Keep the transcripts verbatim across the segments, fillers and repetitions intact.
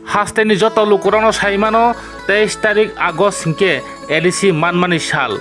Hasteni joto lukurokno sai mano, teis tarik August hinkhe A D C manmani sal.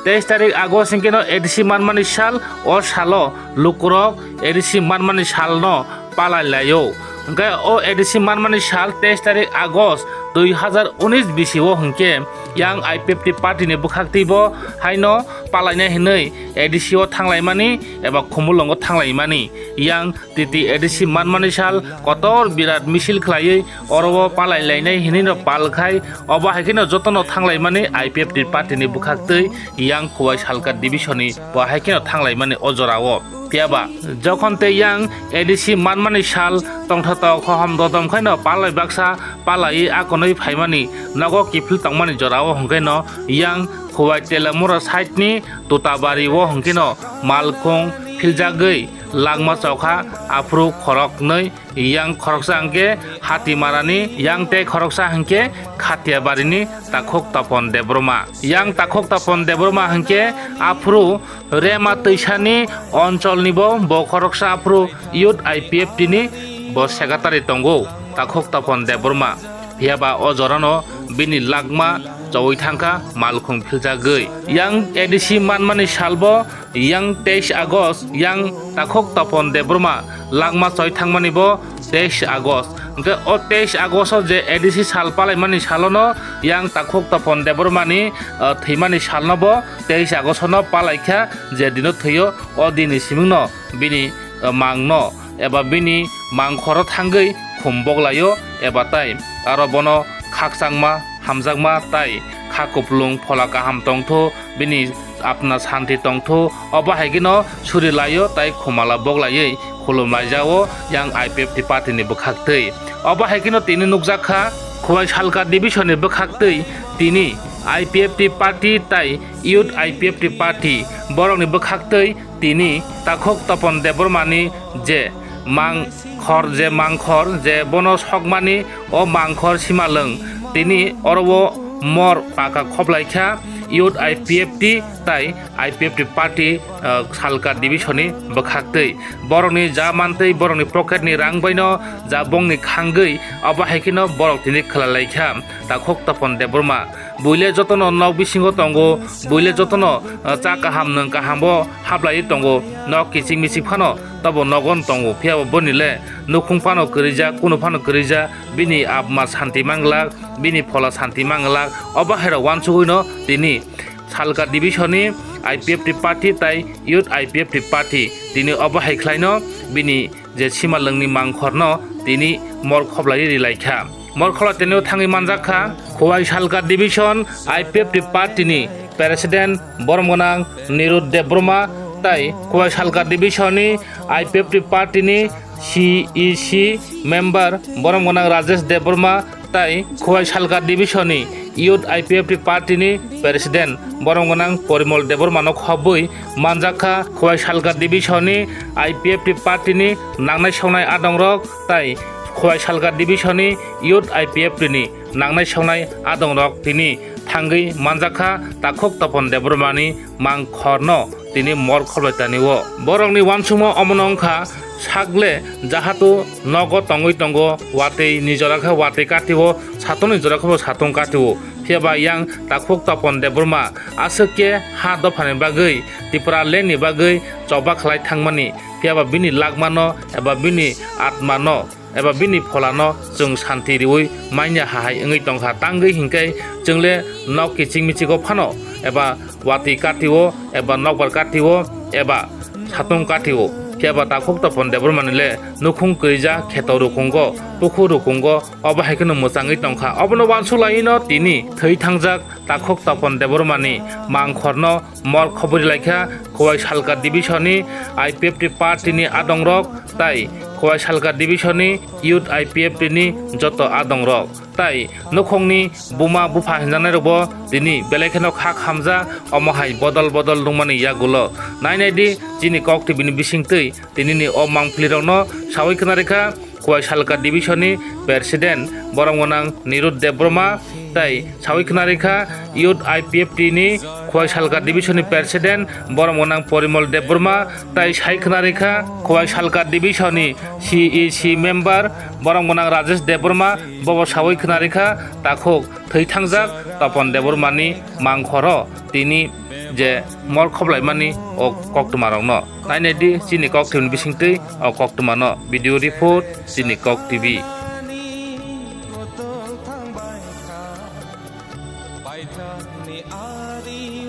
Teis tarik August hinkhe no A D C manmani sal, o salo lukurok A D C manmani salno palai laio. Hinkhe o A D C manmani sal teis tarik August dui hazar unis bisio hinkhe yang I P F T party ni bwkhaktwi bo haino palainai hinwi A D C o thanglaimani eba Khumulwngo thanglaimani. Yang T T A D C manmani sal kotor birat misil khlaiwi oro o palai lainai hinwi no pal khai, obo hai kheno jotono thanglaimani I P F T party ni bwkhaktwi yang Khowai Salka division ni bo hai kheno thanglaimani o jorao. Phiyaba jokhon tei yang A D C manmani sal tongthotok hohom dodom khaino palai baksa palaiwi akonwi phaimani nogo kiphil tongmani jorao hwnkhe no yang Khowai Telamura side ni Tutabari o hwnkhe no malkhung philjagwi langma chokha aphuru khoroknwi yang khoroksa hwnkhe Hatimarani, yang tei khoroksa hwnkhe Khatiabarini Takhuk Tapon Debbarma. Yang Takhuk Tapon Debbarma hwnkhe aphuru Rema twisani oncholni bo, bo khoroksa aphuru Youth I P F T ni bo secretary tongo Takhuk Tapon Debbarma. Phiyaba o jorano bini langma chowi thangkha, malkhung philjagwi. Yang A D C manmani salbo yang teis August, yang Takhuk Tapon Debbarma langma choi thangmani bo teis August. Hwnkhe o teis August o je A D C sal palaimani salono yang Takhuk Tapon Debbarmani, ah, thwimani salno bo teis August no palaikha, je dino thwio o dinni simingno bini, ah, mangno eba bini mangkhoro thangwi khum boklaio eba tai aro bono khakchangma, hamjakma tai kha kupulung phola kaham tongthu, bini apna santi tongthu, obo hai kheno suri laio tai khumala boklaiwi khulum laijao yang I P F T party ni bwkhaktwi. Obo hai kheno tini nukjakha Khowai Salka division ni bwkhaktwi tini I P F T party tai Youth I P F T party borokni bwkhaktwi tini Takhuk Tapon Debbarmani je mangkhor, je mangkhor, je bono sokmani o mangkhor Simalwng, tini oro o mor paka khoplaikha Youth I P F T tai I P F T party, ah, Salka division ni bwkhaktwi. Borokni ja mantwi, borokni pocket ni rang baino ja bongni khangwi, obo hai kheno borok tini khwlailaikha Takhuk Tapon Debbarma. Buile jotono nok bisingo tongo, buile jotono, ah, cha kaham nwng kaham bo hablaiwi tongo, nok kiching miching phano tobo nogon tongo, phiyaba boni le nukhung phano kwrwijak, kunu phano kwrwijak, bini apma santi manglak, bini phola santi manglak, obo hairok uansugwino tini Salka division ni I P F T party tai Youth I P F T party tini obo hai khlaino bini je Simalwngni mangkhorno tini mor khoblaiwi rilaikha. Mor khobla tini thangwi manjakha Khowai Salka division I P F T party ni president borom gwnang Nirud Debbarma tai Khowai Salka division ni I P F T party ni C E C member borom gwnang Rajesh Debbarma tai Khowai Salka division ni Youth I P F T party ni president borom gwnang Porimol Debbarma no khobwi manjakha. Khowai Salka division ni I P F T party ni nangnai songnai adongrok tai Khowai Salka division ni Youth I P F T ni nangnai songnai adongrok tini thangwi manjakha Takhuk Tapon Debbarmani mangkhorno tini mor khoblai tanio. Borokni uansukma omono wngkha, sakle jahatu nogo tongwi tongo, watwi ni jora khe watwi katio, satungni jora khe bo satung katio. Phiyaba yang Takhuk Tapon Debbarma aswk khe ha dophani bagwi, Tipraland ni bagwi choba khlai thangmani, phiyaba bini lagmano eba bini atmano eba bini pholano chwng santi riwi manya hahai wngwi tongkha. Tangwi hinkhe chwngle nok kiching michigo phano eba watwi katio eba nokbar katio eba satung katio, phiyaba Takhuk Tapon Debbarmani le nukhung kwrwija kheto rukungo, pukhur rukungo, obo hai kheno mwchangwi tongkha. Obono uansuk laiwino tini thwi thangjak Takhuk Tapon Debbarmani mangkhorno mor khobwi laikha Khowai Salka division ni I P F T party ni adongrok tai Khowai Salka division ni Youth I P F T ni joto adongrok tai nukhungni buma bupha hinjaknairokbo tini belai kheno kha khamjak, omo hai bodol bodol nukmani yagulo. Nai nai di chini kok T V ni bisingtwi tinini o mangpilirokno sawi khna rikha Khowai Salka Division ni President borok gwnang Nirud Debbarma tei sawi khna rikha Youth I P F T ni Khowai Salka Division ni President borok gwnang Porimol Debbarma tei sai khna rikha Khowai Salka Division ni C E C member borok gwnang Rajesh Debbarma, bobo sawi khna rikha takhuk thwi thangjak Topon Debbarma ni mangkhoro tini je mor khoplaimani o koktwma rokno. Nainai di chini koktwmani bisingtwi o koktwmano. Video report, chini Kok T V.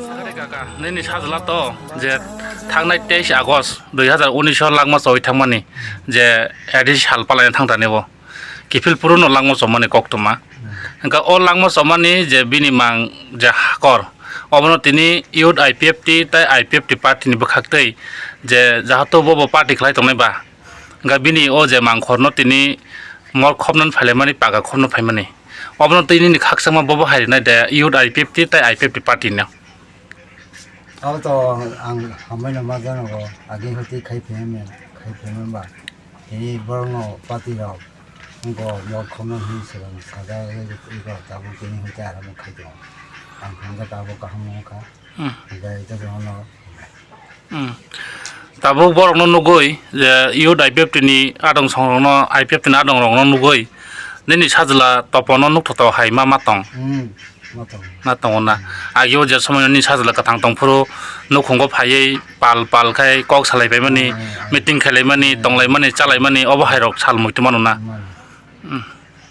Sakari kaka, nini sajla to je thangnai teis August dui hazar unis o langma choi thangmani je A D C sal palaina thangtani bo. Kiphil puruno langma chomani koktwma. Hwnkha o langma chomani je bini mang je hakor, obono tini Youth I P F T tei I P F T party ni bwkhaktwi je jahato bobo party khlai tongnai ba, hwnkha bini o je mangkhorno tini mor khopnani phailaimani, paga khopno phaimani, obono twi nini khakchangma bobo hai rwnai de Youth I P F T tei I P F T party no. Abo to ang hambai no ma jano bo, agini hwtwi khai phaimani, khai phaimani ba. Tini borokno party rok wngkha mor khopnani hinwi swkang sajagwi tongo, tabuk tini hwnkhe aro khai tongo. Ang khe tabuk kaham wngkha. Hmm. Hwnkhe jotono Hmm. Tabuk borokno nugwi je Youth I P F T ni adong songrokno, I P F T ni adong rokno nugwi nini sajla Topono nukthotho hai ma ma tong. Hmm. Ma tongo. Ma tongo na. Agio je somoino nini sajla kwthang tongphuru nukhungo phaiwi pal pal khai kok salai paimani, Hmm. meeting khailaimani, Hmm. tonglaimani, chalaimani, obo hai rok sal muitu mano na. Hmm. Hmm.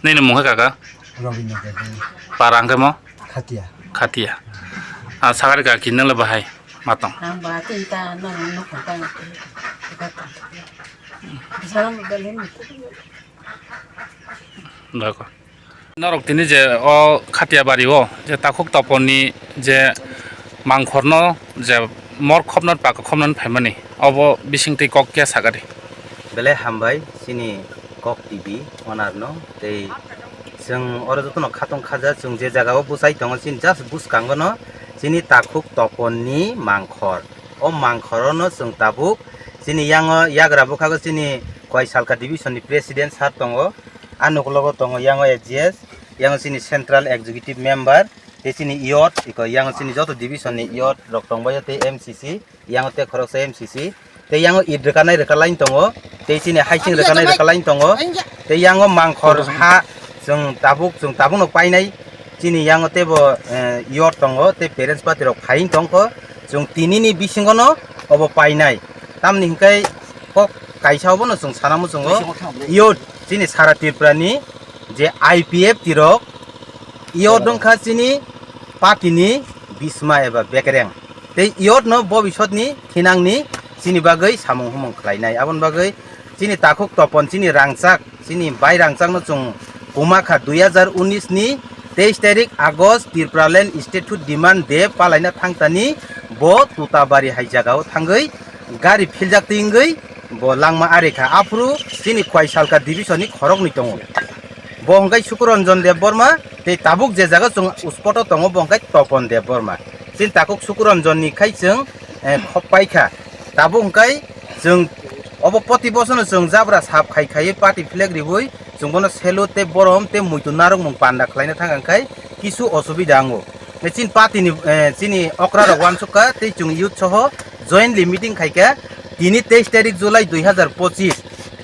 Nini mung khe kaka? Robindra Debbarma. Para hwnkhe mo? Khatia. Khatia. Ah, sakari kaki nang le bahai ma tong. Ang ba tin ta nang nuk ta. Bisala mo balen. Dako. Norok tini je o Khatia bari o je takhuk Toponni je mangkhorno je mor khopnani paka khopnani phaimani, obo bisingtwi kok khe sakari. Belai hambai chini Kok T V owner no tei chwng oro jotono khatong khaja, chwng je jaga o bwchai tongo chini just bwskango no chini takhuk Toponni mangkhor. O mangkhor o no chwng tabuk chini yango yagra bwkhago chini Khowai Salka division ni president sir tongo, a nokologo tongo yango A G S, yango chini central executive member tei chini youth, iko yango chini joto division ni youth rok tongbaio tei M C C. Yango tei khoroksa M C C, tei yango it rwkanai rwka line tongo, tei chini haising rwkanai rwka line tongo, tei yango mangkhor ha chwng tabuk, chwng tabukno painai, chini yango teibo, eh, youth tongo, tei parents party rok phaiyung tongkho, chwng tinini bisingono obo painai. Tamni hwnkhe kok kaisa obono chwng sana muchungo, youth chini sara Tripura ni je I P F T rok, youth wngkha chini party ni bisma eba bekereng. Tei youth no bobisotni thinangni chini bagwi samung humung khlainai. Aboni bagwi chini takhuk Topon, chini rangchak, chini bai rangchakno chwng kwma kha dui hazar unis ni teis tarik August Tipraland Statehood Demand Day palaina thangtani bo Tutabari hai jagao thangwi gari philjak twi wngwi bo langma ari kha. Aphuru chini Khowai Salka division ni khoroknwi tongo. Bo hwnkhe Sukuranjan Debbarma, tei tabuk je jaga chwng spot o tongo, bo hwnkhe Topon Debbarma. Chini takhuk Sukuranjan ni khai chwng, eh, khop pai kha. Tabuk hwnkhe chwng obo poti bosono chwng jabra sap khai khaiwi party flag riwi chwng bono salute tei borom tei muitu narwkmung panda khlaina thang kha, hwnkhe kisu osubida wngo. Chini party ni, eh, chini okra rok uansuk kha tei chwng youth soho jointly meeting khai kha. Tini teis tarik July dui hazar pochis,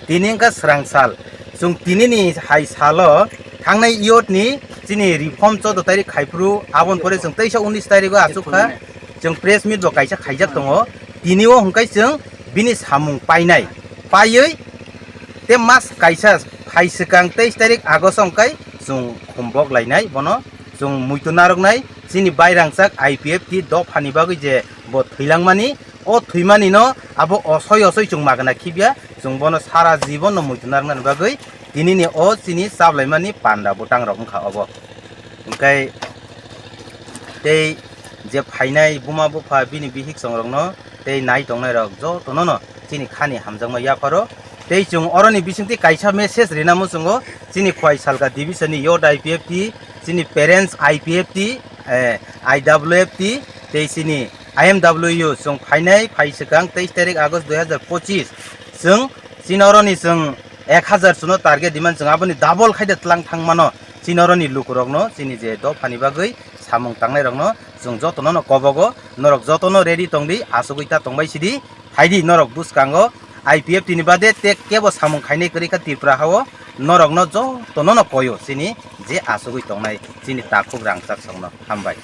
tini wngkha swrang sal. Chwng tini ni hai salo thangnai youth ni chini reform choudo tarik khai phuru, aboni pore chwng teisa unis tarik o achuk kha, chwng press meet bo kaisa khaijak tongo. Tini o hwnkhe chwng bini samung painai, paiwi tei mas kaisa hai swkang teis tarik August o hwnkhe chwng khumbok lainai bono. Chwng muitu narwknai chini bai rangchak I P F T dophani bagwi je bo thwilangmani, o thwimani no abo osoi osoi chwng magna khibya, chwng bono sara jibon no muitu narwknani bagwi tinini o chini chablaimani panda bwtang rok wngkha obo. Hwnkhe tei je phainai buma bupha bini bihik chongrokno tei nai tongnai rok jotono no chini khani hamjakma yapharo. Tei chwng oroni bisingtwi kaisa message rina muchungo chini Khowai Salka division ni youth I P F T, chini parents I P F T, eh, I W F T, tei chini I M W U chwng phainai phai swkang teis tarik August dui hazar pochis chwng chini oroni chwng ek hazar chuno target di man, chwng aboni double khai de tlang thang mano. Chini oroni lukurokno, chini je dophani bagwi samung tangnai rokno chwng jotono no kobogo, norok jotono ready tong di, asugwi ta tong bai sidi, hai di norok bwskango I P F T ni bade te kebo samung khainai kwrwi kha Tripura hao, norokno jotono no koyo chini je asugwi tongnai chini takhuk rangchak songno. Hambai.